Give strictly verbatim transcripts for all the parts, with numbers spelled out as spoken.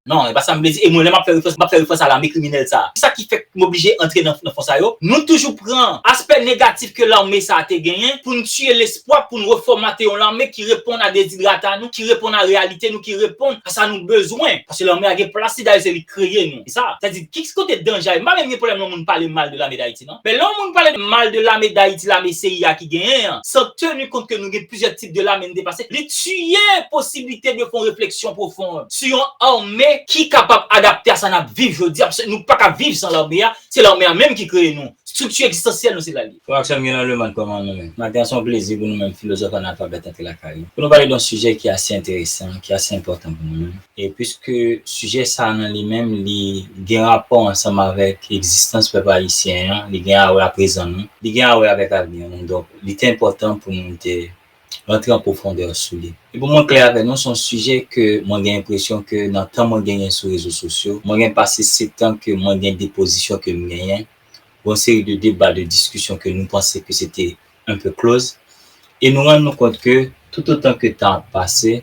Non, e pa sa m vle di. E mwen, lè m ap fè referans, m ap fè referans a lame kriminèl sa a. Sa ki fè m oblije antre nan, nan fon sa yo. Nou toujou pran aspè negatif ke lame sa a te genyen pou n tiye lespwa, pou n refòmate yon lame ki reponn a dezidrata nou, ki reponn a reyalite nou, ki reponn a sa nou bezwen. Paske lame a gen plas li, dayè se li k kreye nou. E sa, sa di, ki kote danje a ye? M pa menm gen pwoblèm lè yon moun pale mal de lame Dayiti, non. Men lè yon moun pale mal de lame Dayiti, lame C I A ki genyen an, san teni kont ke nou gen plizyè tip de lame n depase, li tiye posiblite de fè yon refleksyon pwofon sou yon ame ki kapab adapte a sa n ap viv jodi a, paske nou pa ka viv san lame a, se lame a menm ki kreye nou. Estrikti egzistansyèl nou se la l ye. Frè Axel, m gen nan lemonn, kòman nou menm? Maten an se yon plezi pou nou menm filozòf analfabèt antre lakay nou pou nou pale de yon sijè ki ase enteresan, ki ase enpòtan pou nou menm. E piske sijè sa a nan li menm, li gen rapò ansanm avèk egzistans pèp ayisyen an, li gen a wè ak prezan nou, li gen a wè avèk avni nou. Donk, li te enpòtan pou nou te rantre an pwofondè sou li. E pou mwen klè avèk nou, se yon sijè ke mwen gen enpresyon ke nan tan mwen genyen sou rezo sosyo, mwen gen pase sèt an ke mwen gen de pozisyon ke m genyen, yon seri de deba, de diskisyon ke nou panse ke se te un peu close. E nou rann nou kont ke tout otan ke tan ap pase,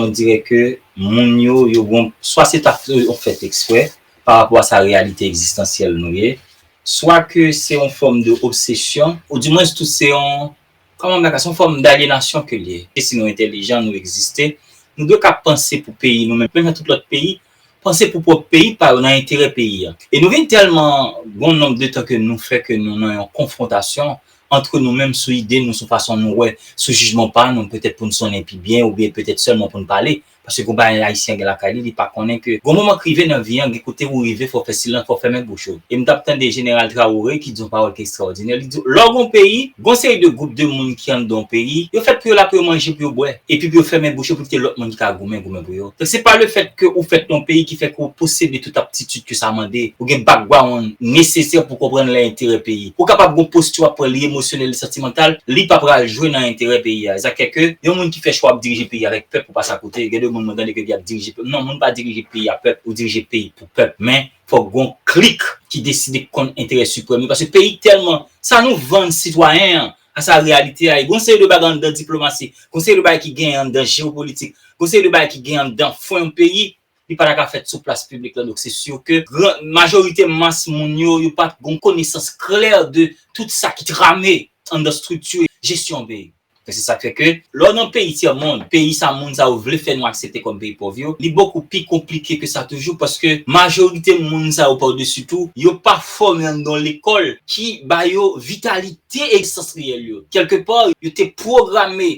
on dirè ke moun yo, yo gon, swa se t ap yon fèt eksprè pa rapò a sa reyalite egzistansyèl nou ye, swa ke se yon fòm de obsesyon, ou dimwens tou se yon, kòman m ta ka, se yon fòm dalyenasyon ke l ye. E si nou entèlijan, nou egziste, nou dwe ka panse pou peyi nou, men menm jan tout lòt peyi, panse pou pwòp peyi pa yo, nan enterè peyi a. E nou vin tèlman gon nonb de tan ke nou fè ke nou nan yon konfwontasyon ant nou menm sou ide nou, sou fason nou wè, sou jijman pa nou, petèt pou n sonnen pi byen, oubyen petèt sèlman pou n pale. Paske gon bagay Ayisyen gen lakay li, li pa konnen ke gon moman k rive nan vi an, gen kote ou rive, fò w fè silans, fò w fèmen bouch ou. E m t ap tande Jeneral Traoré ki di yon pawòl ki ekstraòdinè. Li di, lè w gon peyi, gon seri de gwoup de moun ki anndan yon peyi, yo fèt pou yo la, pou yo manje, pou yo bwè, epi pou yo fèmen bouch yo pou kite lòt moun ki ka goumen, goumen pou yo. Donk, se pa lefèt ke ou fèt nan yon peyi ki fè ke ou posede tout aptitid ke sa mande, ou gen background nesesè pou konprann lè enterè peyi. Ou kapab gon posti w ap pran li emosyonèl, li santimantal, li pa pral jwe nan enterè peyi a. Sa k fè ke yon moun ki fè chwa ap dirije peyi avèk pèp ou pase akote, gen de moun mwen tande ke li ap dirije pèp. Non, moun pa dirije peyi a pèp, ou dirije peyi pou pèp. Men, fòk gon klik ki deside konn enterè siprèm yo. Paske peyi tèlman, sa nou vann sitwayen an, a sa reyalite a ye. Gon seri de bagay anndan diplomasi, gon seri de bagay ki genyen anndan jewopolitik, gon seri de bagay ki genyen anndan fon yon peyi, li pa ta ka fèt sou plas piblik la. Donk, se si ke gran, majorite mas moun yo, yo pa t gon konesans klè de tout sa ki trame anndan estrikti jesyon peyi. E se sa k fè ke, lè w nan peyi tyèmonn, peyi sa moun sa yo vle fè nou aksepte kòm peyi pòv yo, li bokou pi konplike ke sa toujou, paske majorite moun sa yo padesi tou, yo pa fòme anndan yon lekòl ki ba yo vitalite egzistans reyèl yo. Kèlkepa, yo te pwograme,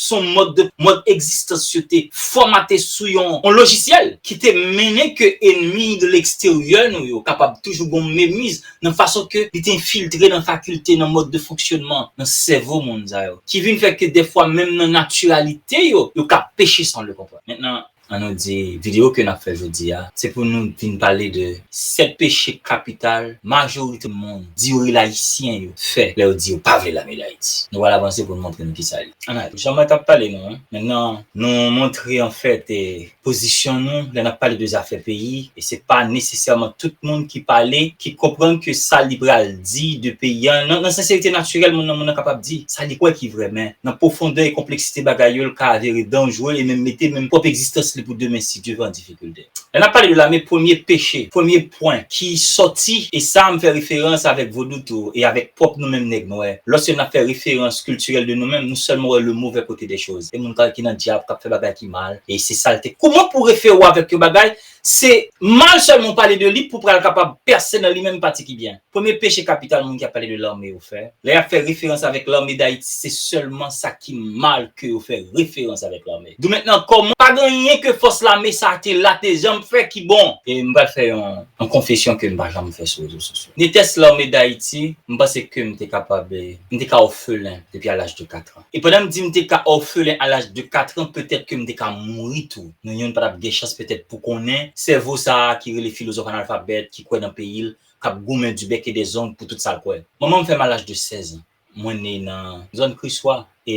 se yon mòd de, mòd egzistans yo te fòmate sou yon, yon lojisyèl ki te mennen ke ènmi de leksteryè nou yo kapab toujou gon menmiz nan fason ke li te enfiltre nan fakilte, nan mòd de fonksyònman, nan sèvo moun sa yo. Ki vin fè ke dèfwa menm nan natiralite yo, yo ka peche san le konprann. Mentnan, ann nou di, videyo ke n ap fè jodi a, se pou nou vin pale de sèt peche kapital majorite moun dirijan ayisyen yo fè lè yo di yo pa vle lame Dayiti. Nou pral avanse pou n montre nou kisa li. Ann ale. Jan mwen t ap pale nou an, mentnan, nou montre anfèt, e, pozisyon nou lè n ap pale de zafè peyi, e se pa nesesèman tout moun ki pale, ki konprann ke sa li pral di de peyi a, nan, nan senserite natirèl moun nan, moun nan kapab di sa li kwè ki vrè, men nan pwofondè e konpleksite bagay yo, l ka avere danjre e menm mete menm pwòp egzistans li pou demen, si Dye vle, an difikilte. Lè n ap pale de lame, premye peche, premye pwen ki sòti, e sa m fè referans avèk vodou tou, e avèk pwòp nou menm nèg nwè. Lòske n ap fè referans kiltirèl de nou menm, nou sèlman wè le mauvais côté des choses. E moun ka, ki nan dyab, k ap fè bagay ki mal, e se salte. Kouman pou refere w avèk yon bagay, se mal sèlman w pale de li pou pral kapab pèse nan li menm pati ki byen. Premye peche kapital moun ki ap pale de lame yo fè, lè y ap fè referans avèk lame Dayiti, se sèlman sa ki mal ke yo fè referans avèk lame. Dou mentnan, kòman pa gen anyen ke fòs lame sa a te la, te janm fè ki bon? E m pral fè yon, yon konfesyon ke m pa janm fè sou rezo sosyo. Netès lame Dayiti, m panse ke m te kapab, m te ka òfelen depi a laj de kat an. E pandan m di m te ka òfelen a laj de kat an, petèt ke m te ka mouri tou. Nou youn pa t ap gen chans petèt pou konnen sèvo sa a ki rele filozòf analfabèt, ki kwè nan peyi l, k ap goumen du bec et des ongles pou tout sa l kwè. Manman m fè m a laj de sèz an. Mwen ne nan zòn Kriswa. E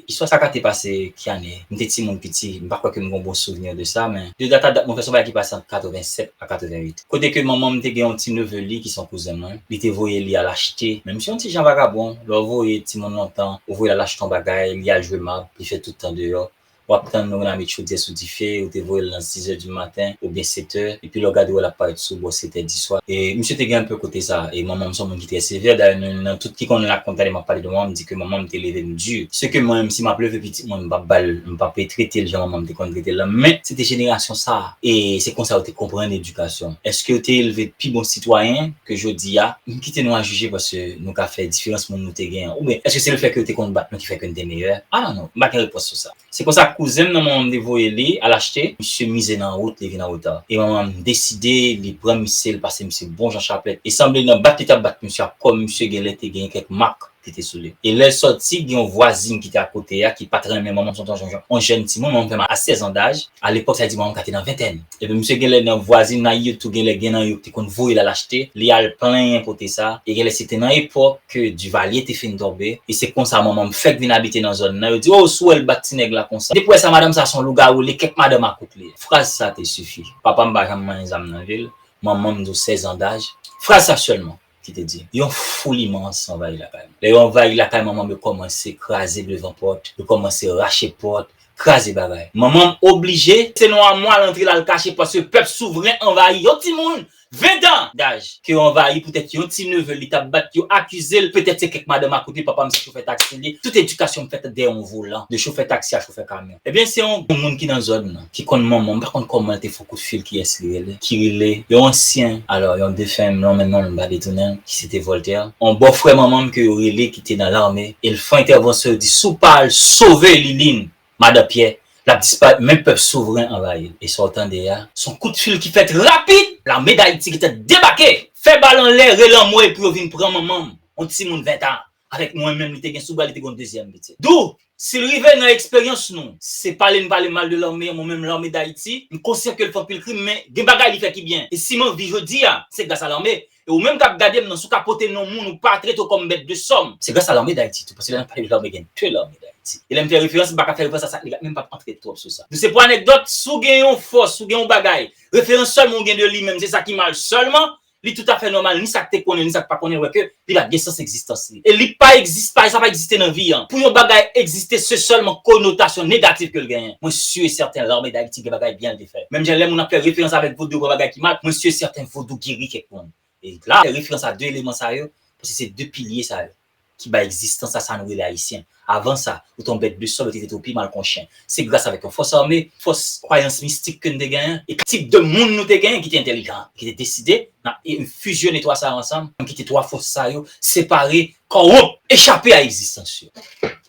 istwa sa ka te pase ki ane? M te timoun piti, m pa kwè ke m gen bon souvni de sa, men de dat a dat mwen fè se yon bagay ki pase ant katrevennsèt a katrevenwit. Kote ke manman m te gen yon ti neve li ki se yon kouzen mwen, li te voye li al achte, menm si yon ti jan vagabon, lè w voye timoun lontan, ou voye l al achte yon bagay, li al jwe mab, li fè tout tan deyò. w ap tann ou nan met chodyè sou dife, ou te voye l nan sis è di maten oubyen sèt è, epi lè w gade w wè l ap parèt sou bò sèt è di swa. E misye te gen anpe kote sa, e manman m se yon moun ki trè sevè, dayè nan, nan tout ki konn rakonte m ap pale de manman m, di ke manman m te leve m di. Se ke mwen menm, si m ap leve pitit mwen, m p ap ba l, m p ap trete l jan manman m te konn trete l la, men se te jenerasyon sa a, e se konsa yo te konprann edikasyon. Èske yo te elve pi bon sitwayen ke jodi a? M kite nou a jije paske nou ka fè diferans moun nou te gen an. Oubyen, èske se lefèt ke yo te konn bat nou ki fè ke n te meyè? I don't know. M pa gen repons sou sa. Se konsa kouzen m nan manman m te voye li al achte, misye mize nan wout, li vin an reta. E manman m deside li pran misye, li pase misye bon jan chaplèt. E sanble nan bat li t ap bat misye a, kò misye genlè te gen kèk mak ki te sou li. E lè l sòti, gen yon vwazin ki te akote a, ki pa t renmen manman m, se yon, yon, yon jèn timoun, manman m fè m a sèz an daj. A lepòk, sa vle di manman m ka te nan ventèn. Epi misye genlè nan vwazin nan yo tou, genlè gen nan yo ki te konn voye l al achte, li al plenyen kote sa. E genlè se te nan epòk ke Duvalier te fin tonbe. E se konsa manman m fèk vin abite nan zòn nan. Yo di, o, si w wè l bat ti nèg la konsa. Depi w wè sa, madanm sa se yon lougawou, li kèk madanm akout li. Fraz sa te sifi. Papa m pa janm manyen zam nan vi l. Manman m di w sèz an daj. Fraz sa sèlman ki te di, yon fou limans anvayi lakay mwen. Lè yo anvayi lakay manman m, yo kòmanse kraze devan pòt, yo kòmanse rache pòt, kraze bagay. Manman m oblije, se nan amwa l antre l al kache paske pèp souvren anvayi yon timoun ven tan daj ke yo anvayi poutèt yon ti neve li t ap bat, yo akize l, petèt se kèk madanm akote, papa m se chofè taksi li, tout edikasyon m fèt dèyè yon volan, de chofè taksi a chofè kamyon. Ebyen, se yon moun ki nan zòn nan, ki konn manman m, m pa konn kòman l te fè yon kout fil kiyès li rele, ki rele yon ansyen, alò, yon defen, m lonmen non l, m pa detounen l, ki se te Voltaire. Yon bòfrè manman m ke yo rele, ki te nan lame, e l fè entèvansyon, yo di, si w pa al sove Liline, madan Pyè, l ap disparèt, men pèp souvren anvayi l. E sa w tande a, se yon kout fil ki fèt rapid, Lame Dayiti gentan debake, fè bal anlè, rele anmwe pou yo vin pran manman m, yon timoun ven tan. Avèk mwen menm, li te gen sou bra, li te gen yon dezyèm pitit. Dou, si l rive nan eksperyans nou, se pale n pale mal de lame, mwen menm lame Dayiti, m konsyan ke l fè anpil krim, men gen bagay li fè ki byen. E si m anvi jodi a, se gras a lame. E ou menm k ap gade m nan, si w ka pote non moun, ou pa trete w kòm bèt de sòm, se gras a lame Dayiti tou, paske lè n ap pale de lame, gen de lame Dayiti. E lè m fè referans, m pa ka fè referans a sa k negat, men m p ap antre twòp sou sa. Nou se pou anekdòt, si w gen yon fòs, si w gen yon bagay, referans sèlman w gen de li menm, se sa ki mal sèlman, li toutafè nòmal, ni sa k te konnen, ni sa k pa konnen, wè ke li pa t gen sans egzistans li. E li pa egzis-, pa, sa pa egziste nan vi an. Pou yon bagay egziste, se sèlman konotasyon negatif ke l genyen. Mwen si e sèten, Lame Dayiti gen bagay byen l te fè. Menm jan lè moun ap fè referans avèk vodou, yon bagay ki mal, mwen si e sèten vodou geri kèk moun. E la, fè referans a de eleman sa yo, paske se de pilye sa yo ki bay egzistans a sa nou rele Ayisyen. Avan sa, ou te yon bèt de sòm, yo te trete w pi mal ke yon chen. Se gras avèk yon fòs ame, fòs kwayans mistik ke n te genyen, e tip de moun nou te genyen ki te entèlijan, ki te deside, n ap e, fizyone twa sa yo ansanm, n kite twa fòs sa yo separe, kòwonp, echape a egzistans yo.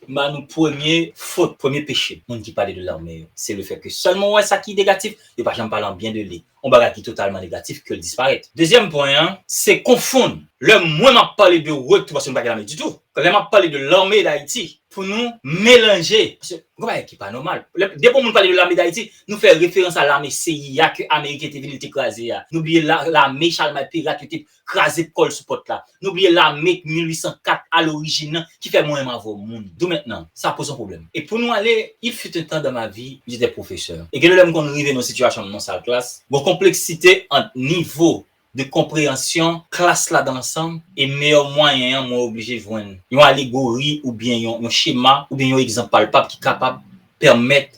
M ba nou premye fot, premye peche, moun ki pale de lame yo. Se lefèt ke sèlman w wè sa ki negatif, yo pa janm pale an byen de li. Yon bagay ki totalman negatif, ke l disparèt. Dezyèm pwen an, se konfonn. Lè mwen m ap pale de retou, paske nou pa gen lame ditou. Lè m ap pale de lame Dayiti, pou nou melanje, paske yon bagay ki pa nòmal. Lè, depi yon moun pale de lame Dayiti, nou fè referans a lame C I A ke Ameriken te vini, li te kraze a. Nou bliye la, lame Chalmay pirat yo te kraze kò l sou pòt la. Nou bliye lame mil uit san kat a lorijin nan ki fè mwen menm avè w moun. Dou mentnan, sa poze yon pwoblèm. E pou nou ale, il fut un temps dans ma vie, j'étais professeur. E gen lè m konn rive nan sitiyasyon m nan sal klas, gon konpleksite ant nivo de konpreyansyon klas la dan lansanm e meyè mwayen an mwen oblije jwenn yon alegori oubyen yon, yon chema oubyen yon egzanp palpab ki kapab pèmèt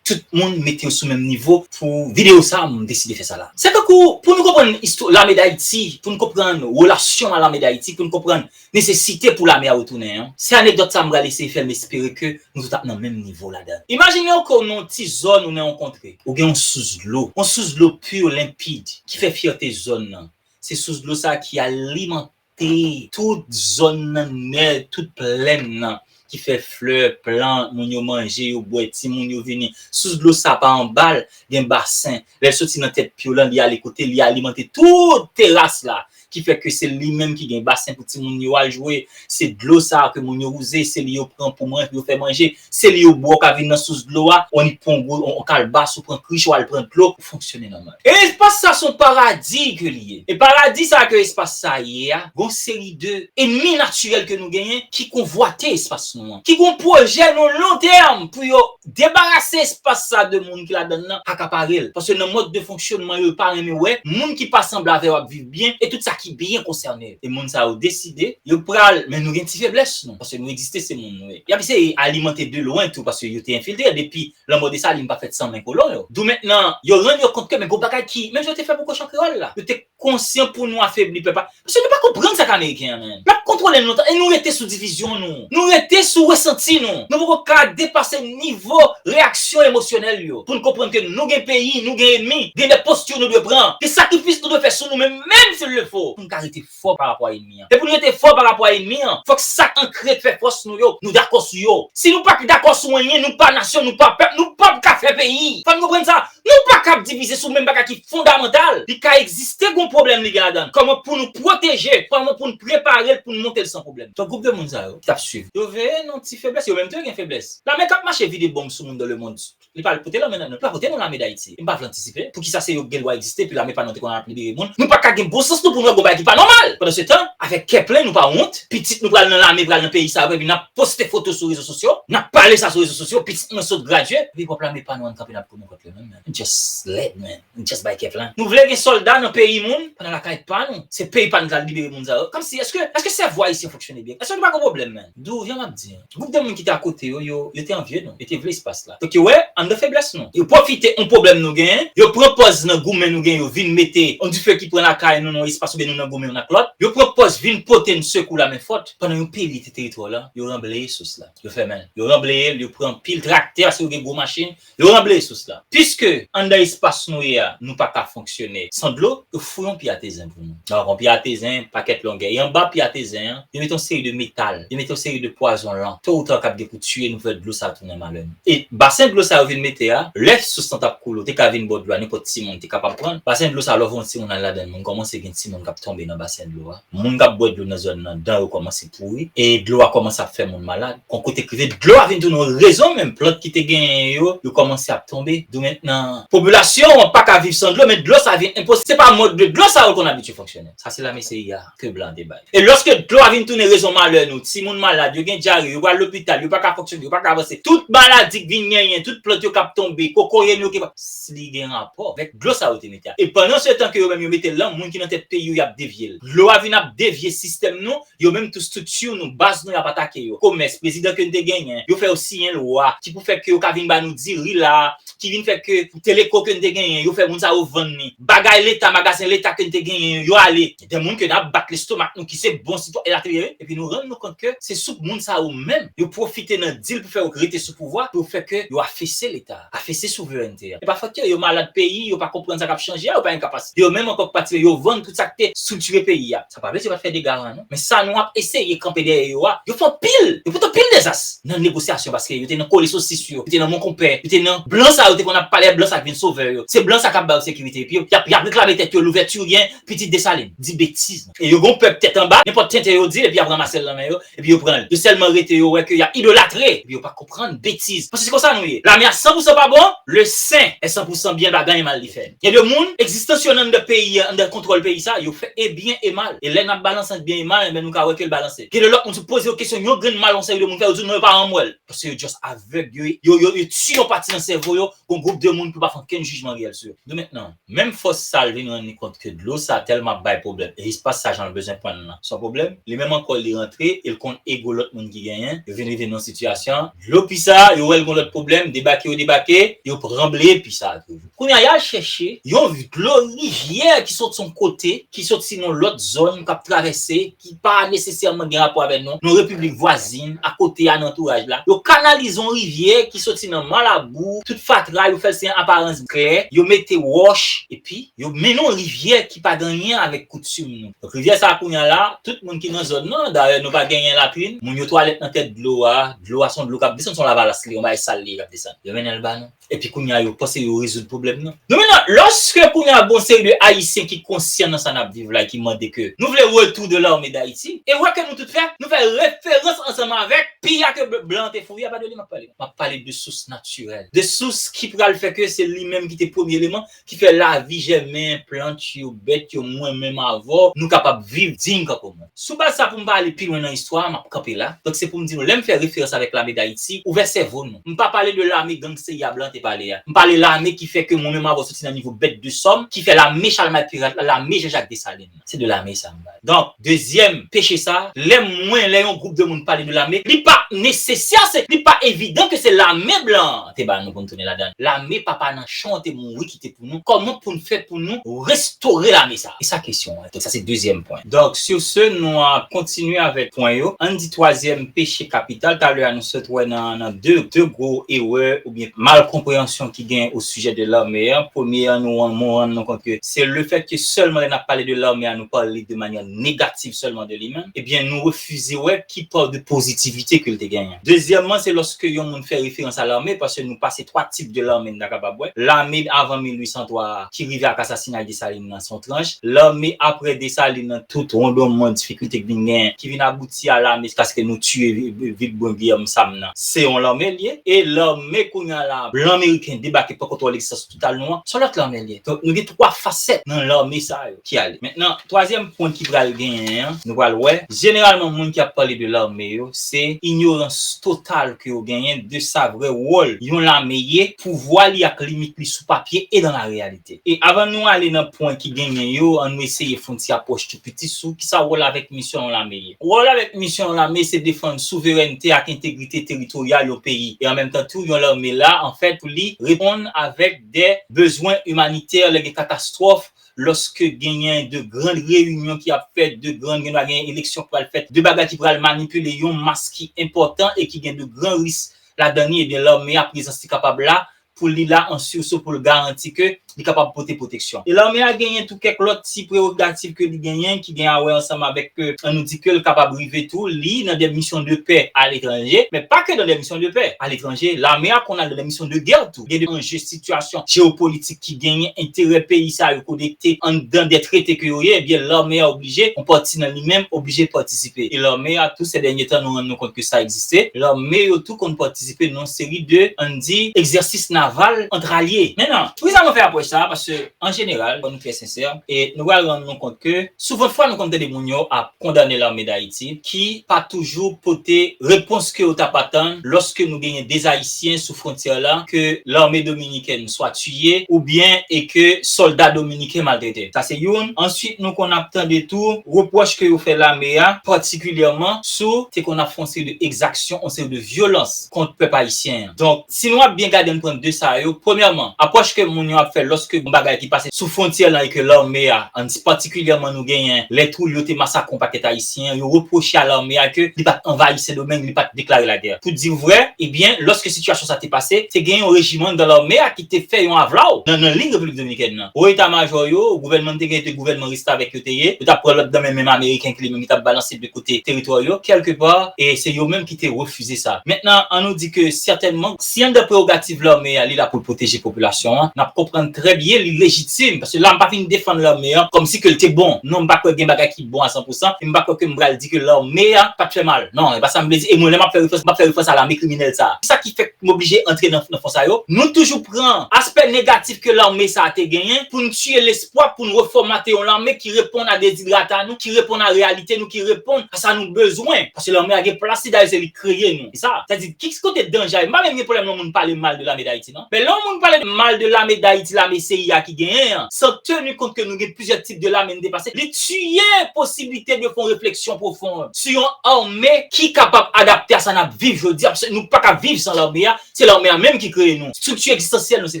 tout moun mete yo sou menm nivo pou videyo sa a, m deside fè sa la. Se tankou, pou nou konprann istwa lame Dayiti, pou nou konprann relasyon a lame Dayiti, pou nou konprann nesesite pou lame a retounen an, se anekdòt sa a m pral eseye fè, m espere ke nou tout ap nan menm nivo ladan l. Imajine w ke w nan yon ti zòn, ou nan yon kontre, ou gen yon sous dlo, yon sous dlo pi, lenpid, ki fè fyète zòn nan. Se sous dlo sa a ki alimante tout zòn nan, nè, tout plèn nan, ki fè flè, plant, moun yo manje, yo bwè, timoun yo vini. Sous dlo sa pa anba l, gen basen. Lè l soti nan tèt pye w lan, li ale kote, li alimante tout teras la, ki fè ke se li menm ki gen basen pou timoun yo al jwe. Se dlo sa a ke moun yo wouze, se li yo pran pou man-, yo fè manje, se li yo bwè, w ka vin nan sous dlo a, w annik pran yon gwo, yon, yon kalbas, ou pran krich, w al pran dlo, ou fonksyone nòmal. E espas sa se yon paradi ke li ye. E paradi sa ke espas sa ye a, gon seri de enmi natirèl ke nou genyen ki konvwate espas nou. ki gen pwojè nan lon tèm pou yo debarase espas sa de moun ki ladan l nan, akapare l. Paske nan mòd de fonksyonman yo, yo pa renmen wè moun ki pa sanble avè yo ap viv byen e tout sa ki byen konsène yo. E moun sa yo deside, yo pral, men nou gen ti feblès nou, paske nou egziste, se moun nou ye. Y ap eseye alimante de lwen tou, paske yo te enfiltre depi lanmò Desalin pa fèt san men kolon yo. Dou mentnan, yo rann yo kont ke men gon bagay ki, menm jan yo te fè pou kochon kreyòl la, yo te konsyan pou nou afebli pèp la. Paske nou pa konprann sa k ameriken an, menm. L ap kontwole nou lontan, e nou rete sou divizyon nou. Nou rete sou resanti nou. Nou poko ka depase nivo reyaksyon emosyonèl yo. Pou n konprann ke nou gen peyi, nou gen enmi, gen de posti nou dwe pran, gen sakrifis nou dwe fè sou nou menm, menm si l le fo. Pou n ka rete fò pa rapò a enmi an. E pou n rete fò pa rapò a enmi an, fòk sa k ankre k fè fòs nou yo, nou dakò sou yo. Si nou pa dakò sou anyen, nou pa nasyon, nou pa pèp, nou p ap ka fè peyi. Fò n konprann sa. Nou pa ka ap divize sou menm bagay ki fondamantal. Li ka egziste, gon pwoblèm li gen ladan l. Kòman pou nou pwoteje, kòman pou n prepare l pou n monte l san pwoblèm. Donk, gwoup de moun sa yo ki t ap swiv, yo veye nan ti feblès, yo menm tou yo gen feblès. Lame k ap mache vide bonm sou moun dans le monde, li pa pote lame nan, li pa pote non lame Dayiti. M pa vle antisipe. Poukisa se yo ki gen dwa egziste, epi lame pa nou te konn ap libere moun? Nou pa ka gen bon sans nou pou nou wè gon bagay ki pa nòmal. Pandan se tan, avèk kè plen, nou pa wont. Pitit nou pral nan lame, pral nan peyi sa yo, epi n ap poste foto sou rezo sosyo, n ap pale sa sou rezo sosyo, pitit mwen sot gradye, epi pwòp lame pa nou an kanpe n ap pou nou kont li menm, man. Just lèd, man. Just bay kè plen. Nou vle gen sòlda nan peyi moun, pandan lakay pa nou. Se peyi pa nou t al libere moun sa yo. Kòmsi, èske, èske sèvo ayisyen fonksyone byen? Èske nou pa gen pwoblèm, man? Dou, vyan m ap di an. Gwoup de moun ki te akote yo, yo, yo te anvye nou. Yo te vle espas la. Donk, yo wè, anndan feblès nou. Yo pwofite yon pwoblèm nou genyen, yo pran pòz nan goumen nou genyen, yo vin mete yon dife ki pran lakay nou nan espas oubyen nou nan goumen youn ak lòt. Yo pran pòz vin pote n sekou lamen fòt. Pandan yo pile te teritwa w la, yo ranbleye sous la. Yo fèmen l. Yo ranbleye l, yo pran pil traktè, paske yo gen gwo machin, yo ranbleye sous la. Piske anndan espas nou ye a, nou pa ka fonksyone san dlo, yo fouye yon pye atezen pou nou. Donk, yon pye atezen, pakèt longè. E anba pye atezen an, yo mete yon seri de metal, yo mete yon seri de pwazon lan. To ou ta, k ap gen pou tiye nou, fè dlo sa tounen malè nou. E basen dlo sa yo vin mete a, lè sous lan t ap koule, ou te ka vin bò dlo a, nenpòt timoun te kapab pran l. Basen dlo sa, lè w voye yon timoun al ladan l, moun kòmanse gen timoun k ap tonbe nan basen dlo a. Moun k ap bwè dlo nan zòn nan, dan yo kòmanse pouri, e dlo a kòmanse ap fè moun malad. Kon kote k rive, dlo a vin tounen yon rezon menm, plant ki te genyen yo, yo kòmanse ap tonbe. Dou mentnan, popilasyon an pa ka viv san dlo, men dlo sa vin enposib. Se pa mòd de dlo sa yo konn abitye fonksyone. Sa se lame C I A ke blan te bay. E lòske dlo a vin tounen rezon malè nou, timoun malad, yo gen dyare, yo pral lopital, yo pa ka fonksyone, yo pa ka avanse. Tout maladi k vin genyen, tout plant yo k ap tonbe, kokoye nou yo ki pa, li gen rapò avèk dlo sa yo te mete a. E pandan se tan ke yo menm yo mete l lan, moun ki nan tèt peyi yo, y ap devye l. Dlo a vin ap devye sistèm nou, yo menm tou estrikti nou, baz nou, y ap atake yo. Komès, prezidan ke n te genyen, yo fè yo siyen lwa ki pou fè ke yo ka vin ba nou diri la, ki vin fè ke teleko ke n te genyen, yo fè moun sa yo vann li. Bagay leta, magazen leta ke n te genyen yo, yo ale. Gen moun ke n ap bat lestomak nou ki se bon sitwayen, elatriye, epi nou rann nou kont ke se sou moun sa yo menm yo pwofite nan dil pou fè yo rete sou pouvwa, pou yo fè ke yo afese leta, afese souverènte a. E pa fòt yo, yo malad peyi, yo pa konprann sa k ap chanje a, yo pa gen kapasite. Yo menm ankò k patisipe, yo vann tout sa k te estriktire peyi a. Sa pa vle di yo pa t fè dega a non. Men sa nou ap eseye kanpe dèyè yo a, yo fè anpil, yo pote anpil dezas nan negosyasyon, paske yo te nan kole sosis yo, yo te nan mon konpè, yo te nan blan sa yo te konn ap pale, blan sa k vin sovè yo. Se blan sa k ap ba yo sekirite. Epi yo, y ap, y ap reklame tèt yo louvètiryen, pitit Desalin. Di betiz. E yo gon pèp tèt anba, nenpòt tenten yo di l, epi y ap ranmase l nan men yo, epi yo pran l. Yo sèlman rete, yo wè ke y ap idolatre, epi yo pa konprann betiz. Paske se konsa nou ye. Lame a san pou san pa bon, le sen è san pou san byen, pa gen anyen mal li fè. Gen de moun, egzistans yo nan anndan peyi a, anndan kontwòl peyi sa, yo fè e byen e mal. E lè n ap balanse ant byen e mal, enben nou ka wè ke l balanse. Gen de lòt moun, si w poze yo kesyon, yon grenn mal yon seri de moun fè, yo di w non, yo pa janm wè l. Paske yo just avèg, yo, yo, yo, yo tiye yon pati nan sèvo yo, gon gwoup de moun pou pa fè okenn jijman reyèl sou yo. Dou mentnan, menm fòs sa l vin rann li kont ke dlo sa tèlman ap bay pwoblèm, e espas sa jan l bezwen pran l lan, se yon pwoblèm. Li menm ankò, li rantre, e l konn ego lòt moun ki genyen, yo vin rive nan sitiyasyon, dlo pi sa, yo wè l gon lòt pwoblèm, debake yo debake, yo ranbleye pi sa toujou. Kounye a, y al chèche yon dlo rivyè ki soti yon kote, ki soti nan lòt zòn, k ap travèse, ki pa nesesèman gen rapò avè nou, nan repiblik vwazin, akote a, nan antouraj la. Yo kanalize yon rivyè ki soti nan Malabou, tout fatra, yo fè l se yon aparans klè, yo mete wòch, epi yo mennen yon rivyè ki pa gen anyen avèk koutim nou. Donk, rivyè sa a, kounye a la, tout moun ki nan zòn nan, dayè, nou pa genyen latrin, moun yo twalèt nan tèt dlo a, dlo a se yon dlo k ap desann, se yon lavalas li, yon bagay sal li k ap desann. Yo mennen l ba nou. Epi kounye a, yo panse yo rezoud pwoblèm nan. Dou mentnan, lòske kounye a, gon seri de Ayisyen ki konsyan nan sa n ap viv la, ki mande ke nou vle retour de l'armée d'Haïti, e wè ke nou tout fè, nou fè referans ansanm avèk Pi a ke blan te fouri a, pa de li m ap pale. M ap pale de sous natirèl. De sous ki pral fè ke se li menm ki te premye eleman ki fè lavi jèmen, plant yo, bèt yo, mwen menm avè w, nou kapab viv diy kankou moun. Sou baz sa, pou m pa ale pi lwen nan istwa a, m ap kanpe la. Donk, se pou m di nou, lè m fè referans avèk lame Dayiti, ouvè sèvo nou. M pa pale de lame gang C I A blan te pale a. M pale lame ki fè ke mwen menm avè w soti nan nivo bèt de sòm, ki fè lame Chalmay Pirat la, lame Jean Jacques Dessalines. Se de lame sa m pale. Donk, dezyèm peche sa, lè mwen, lè yon gwoup de moun pale de lame, li pa nesesè, se, li pa evidan ke se lame blan an te ba nou pou n tounen ladan l. Lame papa Nanchon an te mouri kite pou nou. Kòman pou n fè pou nou restore lame sa? E sa kesyon an. Donk, sa se dezyèm pwen. Donk, sur ce, nou a kontinye avèk pwen yo. Ann di twazyèm peche kapital. Talè a, nou sot wè nan, nan de, de gwo erè oubyen mal konpreyansyon ki gen au sujet de l'armée an. Premye an, nou, nou rann nou kont ke se le fait que sèlman lè n ap pale de l'armée a, nou pale de manière négative seulement de lui-même, ebyen, nou refize wè ki pa de pozitivite ke l te genyen. Dezyèmman, se lòske yon moun fè referans a lame, paske nou pase twa tip de lame n ta kapab wè. Lame avan mil uit san twa a, ki rive ak asasinay Desalin nan, se yon tranch. Lame apre Desalin nan, tout wondonmon difikilte ki vin genyen, ki vin abouti a lame jiskaske nou tiye Vilbrun Guillaume Sam nan, se yon lame l ye. E lame kounye a la, blan meriken debake pran kontwòl egzistans total nou an, se yon lòt lame l ye. Donk, nou gen twa fasèt nan lame sa yo ki ale. Mentnan, twazyèm pwen ki pral genyen an, nou pral wè, jeneralman, moun ki ap pale de lame yo, se inyorans total ke yo genyen de sa vrè wòl yon lame ye, pouvwa li ak limit li sou papye e dans la réalité. E avan nou ale nan pwen ki genyen yo, ann nou eseye fè yon ti apwòch tou piti sou kisa wòl avèk misyon yon lame ye. Wòl avèk misyon yon lame, se defann souverènte ak entegrite teritoryal yon peyi. E an menm tan tou, yon lame la, anfèt, pou li reponn avèk de bezwen imanitè, lè gen katastwòf, lòske genyen de grann reyinyon ki ap fèt, de grann, gen dwa genyen eleksyon ki pral fèt, de bagay ki pral manipile, yon mas ki enpòtan e ki gen de gran risk ladan li, ebyen, lame a, prezans li kapab la, pou li la an sirso, pou l garanti ke li kapab pote pwoteksyon. E lame a genyen tou kèk lòt ti prerogativ ke li genyen ki gen a wè ansanm avèk ke, ann nou di ke l kapab rive tou, li nan de misyon de pè aletranje, men pa ke nan de misyon de pè aletranje, lame a konn al nan de misyon de gè tou. Gen de anje sitiyasyon jewopolitik ki genyen, enterè peyi sa yo konekte anndan de trete ke yo ye, ebyen lame a oblije, yon pati nan li menm, oblije patisipe. E lame a tou, se dènye tan, nou rann nou kont ke sa egziste. Lame yo tou konn patisipe nan yon seri de, ann di, egzèsis naval ant alye. Mentnan, poukisa mwen fè apwòch sa a? Paske, an jeneral, fò nou trè sensè, e nou pral rann nou kont ke souvan fwa nou konn tande moun yo ap kondane lame Dayiti, ki pa toujou pote repons ke yo t ap atann lòske nou genyen de Ayisyen sou fwontyè la, ke lame dominikèn swa tiye, oubyen e ke sòlda dominiken maltrete. Sa se youn. Answit, nou konn ap tande tou repwòch ke yo fè lame a, patikilyèman sou te konn ap fè yon seri de egzaksyon, yon seri de vyolans kont pèp ayisyen an. Donk, si nou ap byen gade, ann pran de sa yo. Premyèman, apwòch ke moun yo ap fè lòske yon bagay ki pase sou fwontyè lan e ke lame a, ann di patikilyèman nou genyen, lè Trujillo te masakre yon pakèt Ayisyen, yo repwoche a lame a ke li pa t anvayi Sendomeng, li pa t deklare lagè. Pou di w vrè, ebyen, lòske sitiyasyon sa te pase, te gen yon rejiman nan lame a ki te fè yon avlaw nan, nan liy Repiblik Dominikèn nan. Wo eta majò yo, gouvènman te gen, te gouvènman restavèk yo te ye, yo t ap pran lòd nan men menm Ameriken ki li menm ki t ap balanse de kote teritwa yo, kèlkepa, e se yo menm ki te refize sa. Mentnan, ann nou di ke sètènman, si anndan prerogativ lame a, li la pou l pwoteje popilasyon an, n ap konprann trè byen, li lejitim, paske la, m pa vin defann lame an kòmsi ke l te bon. Non, m pa kwè gen bagay ki bon a san pou san, e m pa kwè ke m pral di ke lame a pa t fè mal. Non, e pa sa m vle di, e mwen, lè m ap fè referans, m ap fè referans a lame kriminèl sa a. Sa ki fè m oblije antre nan, nan fon sa yo. Nou toujou pran aspè negatif ke lame sa a te genyen pou n tiye lespwa pou n refòmate yon lame ki reponn a dezidrata nou, ki reponn a reyalite nou, ki reponn a sa nou bezwen. Paske lame a gen plas li, dayè se li k kreye nou. E sa, sa di, ki kote danje a ye? M pa menm gen pwoblèm lè yon moun pale mal de lame Dayiti, non. Men lè yon moun pale mal de lame Dayiti, lame C I A ki genyen an, san teni kont ke nou gen plizyè tip de lame n depase, li tiye posiblite de fè yon refleksyon pwofon sou yon ame ki kapab adapte a sa n ap viv jodi a, paske nou pa ka viv san lame a, se lame a menm ki kreye nou. Estrikti egzistansyèl nou se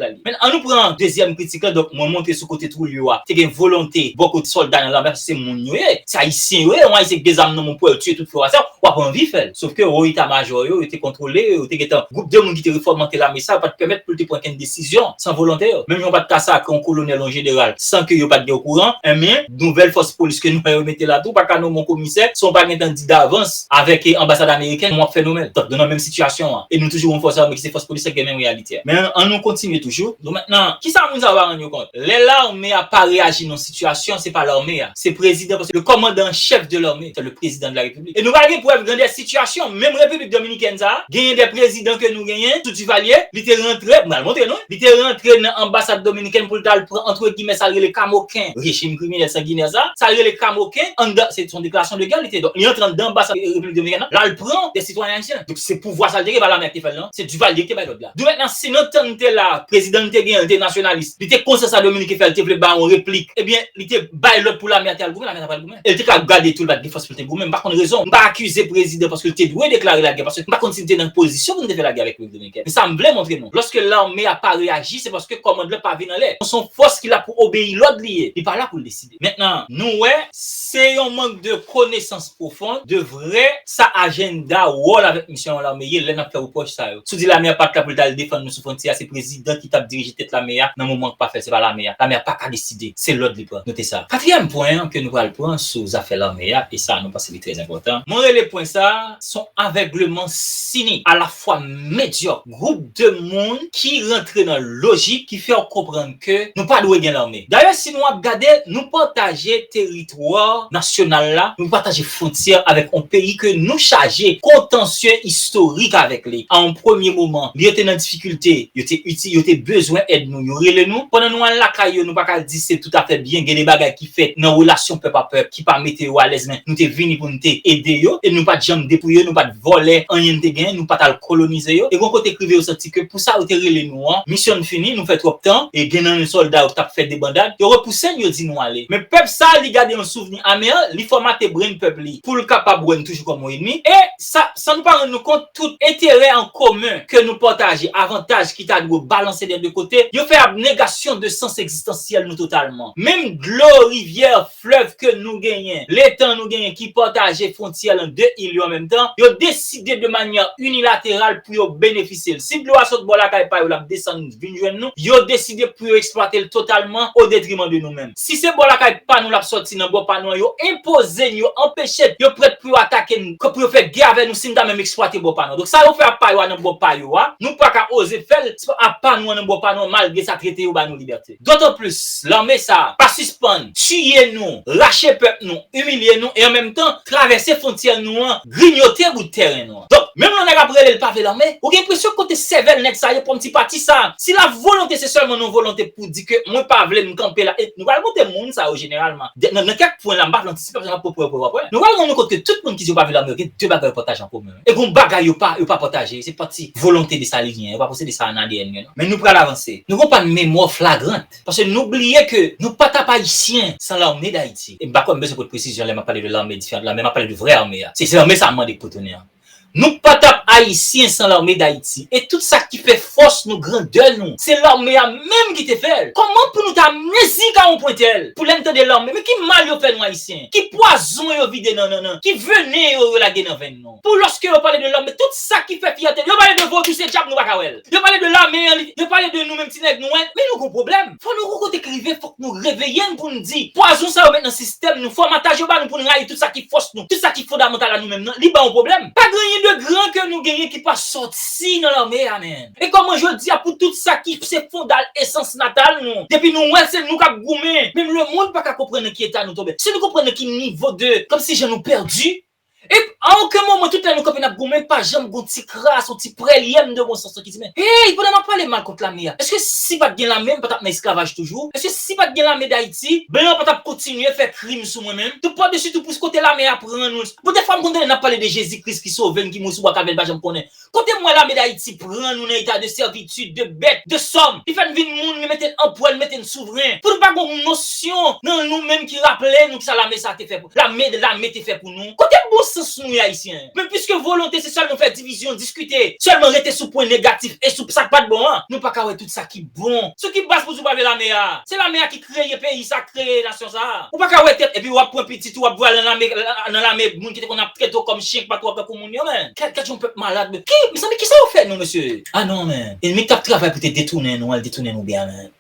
la l ye. Men ann nou pran dezyèm kritik la, donk mwen montre sou kote Trujillo a, te gen volonte bò kote sòlda nan lame a, se moun yo ye, se Ayisyen yo ye, yon Ayisyen ki gen zam nan men w pou w tiye tout frè w a, sa, w ap anvi fè l. Sofke wo eta majò yo, yo te kontwole yo, yo te gentan, gwoup de moun ki te refòmante lame sa, yo pa t pèmèt pou l te pran kenn desizyon san volonte yo. Menm jan w pa ta sakre yon kolonèl, yon jeneral, san ke yo pa t gen okouran, enben, nouvèl fòs polis ke nou wè yo mete la tou, pa ka nonmen yon komisè, san w pa gentan di davans avèk, eh, anbasad amerikèn, w ap fè nonmen l. Donk, nou nan menm sitiyasyon an. E nou toujou yon fòs ame ki se fòs polis la ki gen menm reyalite a. Men ann nou kontinye toujou. Donk, mentnan, kisa moun sa yo pa rann yo kont? Lè lame a pa reyaji nan sitiyasyon, se pa lame a. Se prezidan, paske le kòmandan an chèf de lame, se le président de la République. E nou pa gen prèv nan de sitiyasyon. Menm Repiblik Dominikèn sa a, genyen de prezidan ke nou genyen, sou Duvalier, li te rantre, m pral montre nou, li te rantre nan anbasad dominikèn pou l t al pran, antre gimè, sa l rele kamoken, rejim kriminèl sanginè sa, sa l rele kamoken, anndan, se yon deklarasyon de gè, li te, donk, li antre anndan anbasad Repiblik Dominikèn nan, l al pran de sitwayen ayisyen. Donk, se pouvwa sa l te gen, pa lame a ki te fè l, non. Se Duvalier ki te bay lòd la. Donk, mentnan, si nan tan n te la, prezidan n te genyen, li te nasyonalis, li te konsa sa Dominiken fè, li te vle bay yon replik, ebyen, li te bay lòd pou lame a te al goumen, lame a t ap al goumen. E l te ka gade tou, l pa t gen fòs pou l te goumen. M pa konn rezon. M pa akize prezidan paske l te dwe deklare lagè, paske m pa konn si l te nan pozisyon pou l te fè lagè avèk Repiblik Dominikèn. Men sa m vle montre nou, lòske lame a pa reyaji, se paske kòmandman pa vin anlè. Se yon fòs ki la pou obeyi lòd li ye. Li pa la pou l deside. Mentnan, nou wè, se yon mank de konesans pwofon de vrè sa ajanda, wòl avèk misyon yon lame ye, lè n ap fè repwòch sa yo. Si w di lame a pa t la pou l t al defann nou sou fwontyè a, se prezidan ki t ap dirije tèt lame a nan moman k pa fè, se pa lame a. Lame a pa ka deside. Se lòd li pran. Note sa. Katriyèm pwen an ke nou pral pran sou zafè lame a, e sa nou panse li trè enpòtan. Mwen rele pwen sa, se yon avègleman sinik, alafwa medyòk, gwoup de moun ki rantre nan lojik ki fè w konprann ke nou pa dwe gen lame. Dayè, si nou ap gade, nou pataje teritwa nasyonal la, nou pataje fwontyè avèk yon peyi ke nou chaje kontansye istorik avèk li. A yon premye moman, lè yo te nan difikilte, yo te iti-, yo te bezwen èd nou, yo rele nou. Pandan nou al lakay yo, nou pa ka di se toutafè byen, gen de bagay ki fèt nan relasyon pèp a pèp ki pa mete yo alèz, men nou te vini pou n te ede yo, e nou pa t janm depouye yo, nou pa t vòlè anyen n te genyen, nou pa t al kolonize yo. E gon kote k rive yo santi ke pou sa yo te rele nou an, misyon n fini, nou fè twòp tan, e gen nan nou sòlda yo k t ap fè debandad, yo repouse n, yo di nou ale. Men pèp sa, li gade yon souvni amè, li fòmate brenn pèp li pou l kapab wè n toujou kòm yon ènmi. E sa, san nou pa rann nou kont, tout enterè an komen ke nou pataje, avantaj ki ta dwe balanse dè de kote, yo fè abnegasyon de sans egzistansyèl nou totalman. Menm dlo, rivyè, flèv ke nou genyen, letan nou genyen ki pataje fwontyè l an de il yo an menm tan, yo deside de manyè inilateral pou yo benefisye l. Si dlo a sot bò lakay pa yo, l ap desann vin jwenn nou, yo deside pou yo eksplwate l totalman o detriman de nou menm. Si se bò lakay pa nou l ap sòti nan bò pa nou an, yo enpoze n, yo anpeche n, yo prèt pou yo atake n, pou yo fè gè avè nou si n ta menm eksplwate bò pa nou an. Donk sa yo fè apa yo a nan bò pa yo a, nou pa ka oze fè l apa nou an nan bò pa nou an, malgre sa trete yo ba nou libète. Dotan plis, lame sa a pa sispann tiye nou, rache pèp nou, imilye nou, e an menm tan, travèse fwontyè nou an, grignote bout tèren nou an. Donk, menm lè yon nèg ap rele l pa vle lame, ou gen enpresyon kote sèvèl nèg sa ye pran ti pati sa. Si la volonte se sèlman yon volonte pou di ke mwen pa vle m kanpe la, e nou pral montre moun sa yo jeneralman. De, nan, nan kèk pwen la, m pa vle antisipe, paske m ap pran pwen, pwen, pwen. Nou pral rann nou kont ke tout moun ki di yo pa vle lame yo, gen de bagay yo pataje an komen. E gon bagay yo pa, yo pa pataje, se pati volonte desalinyen, yo pa posede sa nan A D N yo, non. Men nou pral avanse. Nou gon pann memwa flagrant. Paske nou bliye ke nou pa t ap Ayisyen san Lame Dayiti. E m pa kwè m bezwen pote presizyon lè m ap pale de lame, diferan lame, m ap pale de vrè lame a. Se, se lame sa a m mande pou tounen an. Nou pa t ap Ayisyen san Lame Dayiti. E tout sa ki fè fòs nou, grandè nou, se lame a menm ki te fè l. Kòman pou nou ta amnezik a yon pwen tèl? Pou lè n tande lame, men ki mal yo fè nou Ayisyen? Ki pwazon yo vide nan, nan, nan, ki venen yo, yo lage nan venn nou? Pou lòske yo pale de lame, tout sa ki fè fyète, yo pale de vodou, se dyab, nou pa ka wè l. Yo pale de lame an, li, yo pale de nou menm ti nèg nou, en, men nou gon pwoblèm. Fò nou gon kote k rive, fòk nou reveye n pou n di, pwazon sa yo met nan sistèm nou, fòmataj yo ba nou pou n rayi tout sa ki fòs nou, tout sa ki fondamantal a nou menm nan, li ba yon pwoblèm. Pa gen anyen de gran ke nou genyen ki pa sòti nan lame a, menm. E kòman jodi a pou tout sa ki se fondal esans natal nou, depi nou wè se nou k ap goumen, menm lemonn pa ka konprann nan ki eta nou tonbe. Si nou konprann nan ki nivo de, kòmsi jan nou pèdi, e a okenn moman, tout lè nou kanpe n ap goumen, pa janm gon ti kras, yon ti prèlyèm de bon sans ki di, men, hey, pandan m ap pale mal kont lame a, èske si pa t gen lame, m pa t ap nan esklavaj toujou? Èske si pa t gen Lame Dayiti, blan an pa t ap kontinye fè krim sou mwen menm? Tou padesi tou, pou kote lame a pran nou? Bon, dèfwa m konn tande n ap pale de Jezi Kris ki sove n, ki mouri sou bwa Kalvè, n pa janm konnen. Kote m wè Lame Dayiti pran nou nan eta de sèvitid, de bèt, de sòm? Li fè n vin moun, yo mete n anpwèl, mete n souvren. Pou nou pa gon nosyon nan nou menm ki raple nou kisa lame sa te fè pou, lame, lame te fè pou nou. Kote bon sans nou ye, Ayisyen? Men piske volonte se sèlman fè divizyon, diskite, sèlman rete sou pwen negatif e sou sa k pa t bon an, nou pa ka wè tout sa ki bon. Sou ki baz pou di w pa vle lame a? Se lame a ki kreye peyi sa, kreye nasyon sa. Ou pa ka wè tèt, epi w ap pran pitit ou, w ap voye al nan lame, nan lame moun ki te konn ap trete w kòm chen, ki pa t wè w tankou moun yo, men. Gad, gad yon pèp malad, men. Ki, mezanmi, kisa yo fè nou, mesye? Ah non, men. Ènmi k t ap travay pou te detounen nou, al detounen nou byen, men.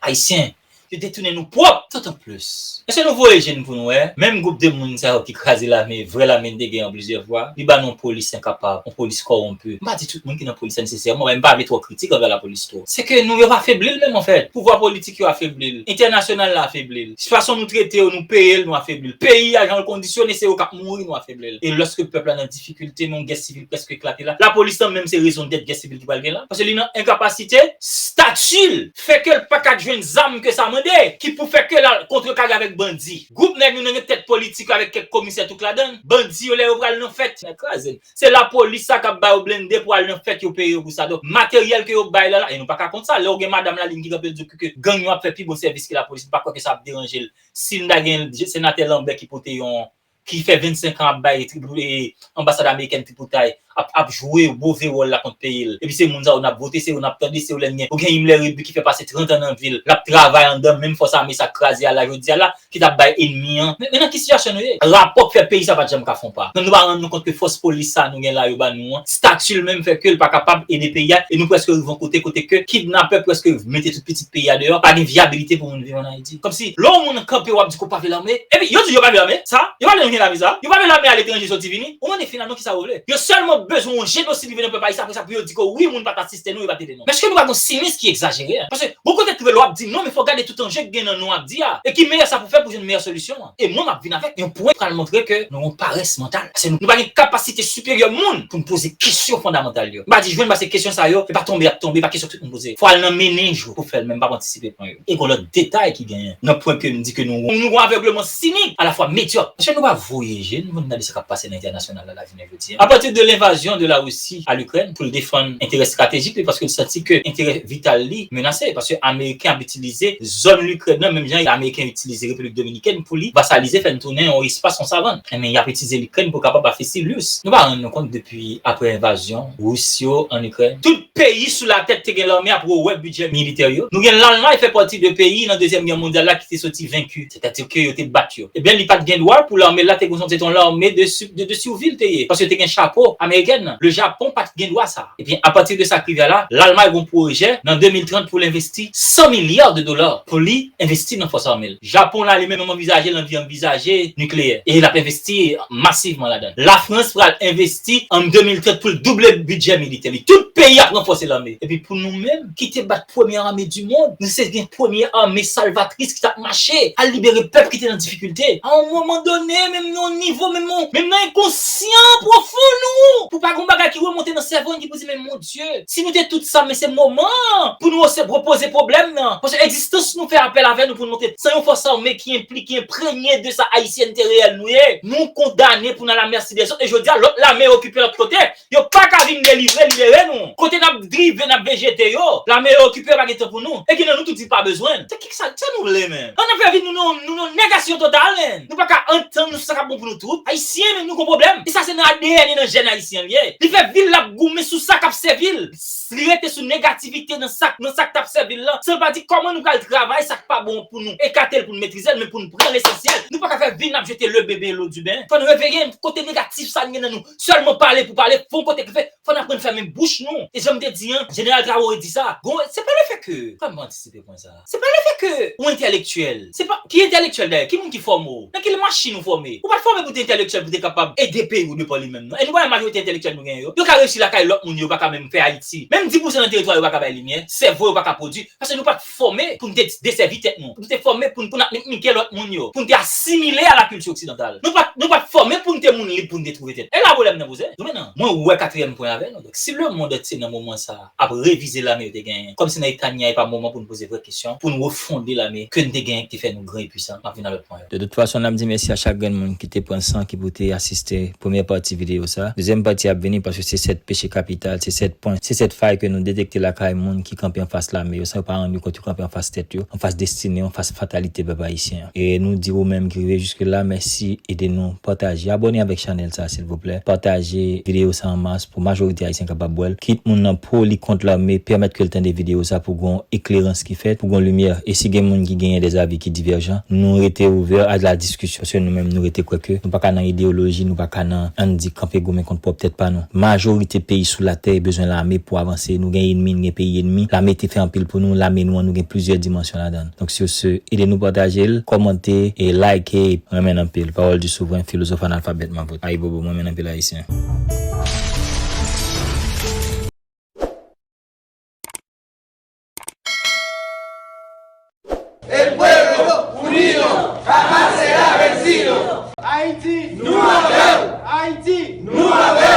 Ayisyen, yo detounen nou pwòp, tantan plis. Èske nou voye je n pou nou wè? Menm gwoup de moun sa yo ki kraze lame, vrè lame n te gen an plizyè fwa, li ba nou yon polis enkapab, yon polis kòwonpi. M pa di tout moun ki nan polis la nesesèman, men m pa vle twò kritik anvè lapolis twò. Se ke nou, yo afebli l menm, anfèt. Pouvwa politik yo afebli l. Entènasyonal la afebli l. Fason nou trete yo, nou peye l, nou afebli l. Peyi a, jan l kondisyone, se yo k ap mouri, nou afebli l. E lòske pèp la nan difikilte, nan yon gè sivil prèske eklate la, lapolis lan menm se rezon dèt gè sivil ki pral gen la. Paske li nan enkapasite, stati l fè ke l pa ka jwenn zam ke sa mande, ki pou fè ke l al kontrekare avèk bandi. Gwoup nèg nou nan gen tèt politik avèk kèk komisè tout ladan l. Bandi yo, lè yo pral nan fèt, nèg kraze n. Se lapolis sa k ap ba yo blende pou al nan fèt, yo peye yo pou sa. Donk, materyèl ke yo bay la, la, e nou pa ka kont sa. Lè w gen madanm Lalin ki kanpe l di w ke gang yo ap fè pi bon sèvis ke lapolis, m pa kwè ke sa ap deranje l. Si n ta gen senatè Lambert ki pote yon, ki fè vennsenk an ap bay tripou-, e, anbasad amerikèn tripoutay, ap, ap jwe move wòl la kont peyi l. Epi se moun sa yo n ap vote, se yo n ap tande, se yo lè n gen. Ou gen Himmler Rébu ki fè pase trant an nan vil, l ap travay anndan menm fòs ame sa k kraze a la jodi a la, ki t ap bay ènmi an. Men, men nan ki sitiyasyon nou ye? Rapò k fè peyi sa pa t janm ka fè yon pa. Men nou pa rann nou kont ke fòs polis sa nou gen la yo ba nou an, stati l menm fè ke l pa kapab ede peyi a, e nou prèske rive yon kote, kote ke kidnapè prèske mete tout pitit peyi a deyò, pa gen vyabilite pou moun viv ann Ayiti. Kòmsi, lè yon moun kanpe, w ap di ke w pa vle lame, epi yo di yo pa vle lame, sa, yo pa vle nou gen lame sa, yo pa vle lame aletranje soti vini, ou mande finalman kisa yo vle. Yo sèlman bezwen yon jenosid rive nan pèp ayisyen, apre sa pou yo di ke wi, moun pa t asiste nou, yo pa t ede nou. Men èske nou pa gen yon sinis ki egzajere, en? Paske, bon kote twouve lè w ap di non, men fò w gade tout anje ki gen nan non w ap di a. E ki meyè sa pou fè pou jwenn meyè solisyon an. E mwen, m ap vin avèk yon pwen pral montre ke nou yon parès mantal. Paske nou, nou pa gen kapasite siperyè moun pou n poze kesyon fondamantal yo. M pa di jwenn, paske kesyon sa yo, se pa tonbe y ap tonbe, pa kesyon tout moun poze. Fò al nan mennen jou pou fè l, men m p ap antisipe pwen yo. E gon lòt detay ki genyen nan pwen ke m di ke nou, nou gon avègleman sinik, alafwa medyòk. Paske nou pa voye je n pou n gade sa k ap pase nan entènasyonal la, la jounen jodi a. Apati de lenvazyon de la Risi a Likrèn pou l defann enterè estratejik li, paske l santi ke enterè vital li menase, paske Ameriken ap itilize zòn Likrèn nan, menm jan Ameriken itilize Repiblik Dominikèn pou li vasalize, fè n tounen yon espas, yon savann. Enben, y ap itilize Likrèn pou kapab afesi Ris. Nou pa rann nou kont depi apre envazyon Ris yo ann Ikrèn, tout peyi sou latè k te gen lame ap rewè bidjè militè yo. Nou gen Lalmay fè pati de peyi nan Dezyèm Gè mondyal la ki te soti venki, sètadi ke yo te bat yo. Ebyen, li pa t gen dwa pou lame l la te gon, se te yon lame de, de, de sivil te ye, paske te gen chapo amerikèn nan. Le Japon pa t gen dwa sa. Ebyen, apati de sa k rive a la, Lalmay gon pwojè nan de mil trant pou l envesti san milya de dola pou li envesti nan fòs ame l. Japon la, li menm, anvizaje l anvi anvizaje nikleyè. E l ap envesti masivman ladan l. Lafrans pral envesti an de mil trant pou l double bidjè militè li. Tout peyi ap ranfòse lame. Epi pou nou menm, ki te bat premyè ame di mond, nou se gen premyè ame salvatris ki t ap mache, al libere pèp ki te nan difikilte. A yon moman done, menm nan yon nivo, menm nan, menm nan enkonsyan pwofon nou, pou pa gen yon bagay ki remonte nan sèvo n ki pou di, men mon Dye, si nou te tout sa, men se moman pou nou ose repoze pwoblèm nan. Paske egzistans nou fè apèl avè nou pou nou monte san yon fòs ame ki enplike, enprenye de sa Ayisyen te reyèl nou ye. Nou kondane pou n al amèsi dèzòt. E jodi a, lòt lame okipe lòt kote. Yo pa ka vin delivre, libere nou. Kote n ap drive, n ap vejete yo, lame yo okipe, yo pa gen tan pou nou. E ki nan nou tout di pa bezwen l. Se ki sa, sa nou vle, men? Ann ap fè vi nou nan, nou nan negasyon total, men. Nou pa ka antann nou sou sa k ap bon pou nou tout. Ayisyen, men nou gon pwoblèm. E sa se nan A D N e nan jèn ayisyen l ye. Li fè vi l ap goumen sou sa k ap sèvi l. Li rete sou negativite nan sa, nan sa k t ap sèvi l lan. San l pa di kòman nou pral travay sa k pa bon pou nou. Ekate l pou n metrize l, men pou n pran lesansyèl. Nou pa ka fè vi n ap jete le bebe et l'eau du bain. Fò n reveye n kote negatif sa n gen nan nou. Sèlman pale pou pale, fò n kote ki fè, fò n aprann fèmen bouch nou. E jan m te di an, Jeneral Traoré di sa. Gon, se pa lefèt ke, kòman antisipe pwen sa? Se pa lefèt ke ou entèlektyèl. Se pa, ki entèlektyèl dayè? Ki moun ki fòme w? Nan ki machin ou fòme? Ou pa t fòme pou te entèlektyèl, pou te kapab ede peyi w depan li menm, non. E nou pa wè majorite entèlektyèl nou genyen yo? Yo ka reyisi lakay lòt moun, yo pa ka menm fè Ayiti. Menm dis pousan nan teritwa yo pa ka bay limyè. Sèvo yo pa ka pwodui. Paske nou pa t fòme pou n te desèvi tèt nou. Nou te fòme pou n, pou n ap mikmike lòt moun yo. Pou n te asimile a la kilti oksidantal. Nou pa t, nou pa t fòme pou n te moun lib, pou n te twouve tèt. E la pwoblèm nan poze. Donk mentnan, mwen wè katriyèm pwen avè nou. Donk, si lemonn antye nan moman sa a ap revize lame yo te genyen, kòmsi nan eta n ye a, e pa moman pou n poze vrè kesyon, pou n refonde lame ke n te genyen ki te fè nou gran e pwisan, m ap vin ak lòt pwen yo. De tout fason, n ap di mèsi a chak grenn moun ki te pran san ki pou te asiste premyè pati videyo sa. Dezyèm pati ap vini paske se sèt peche kapital, se sèt pwen, se sèt fay ke nou detekte lakay moun ki kanpe anfas lame yo, san yo pa rann yo kont yo kanpe anfas tèt yo, anfas destine, anfas fatalite pèp ayisyen an. E nou di ou menm ki rive jiske la, mèsi, ede nou pataje, abòne avèk chanèl sa, silvouplè. Pataje videyo sa an mas pou majorite ayisyen kapab wè l. Kit moun nan pwo li kont lame, pèmèt ke l tande videyo sa pou gon eklerans ki fèt, pou gon limyè. E si gen moun ki genyen dèzavi ki divèjan, nou rete ouvè a la diskisyon. Paske nou menm, nou rete kwè ke nou pa ka nan ideyoloji, nou pa ka nan, ann di, kanpe goumen kont pwòp tèt pa nou. Majorite peyi sou latè bezwen lame pou avanse. Nou gen enmi, nou gen peyi enmi. Lame te fè anpil pou nou. Lame nou an, nou gen plizyè dimansyon ladan l. Donk, sur ce, ede nou pataje l, kòmante e like. Mwen renmen n anpil. Pawòl di souvren, filozof analfabèt mavot. Ayibobo, mwen renmen n anpil, Ayisyen. El pueblo unido jamás será vencido. Ayiti, nou avè w! Ayiti, nou avè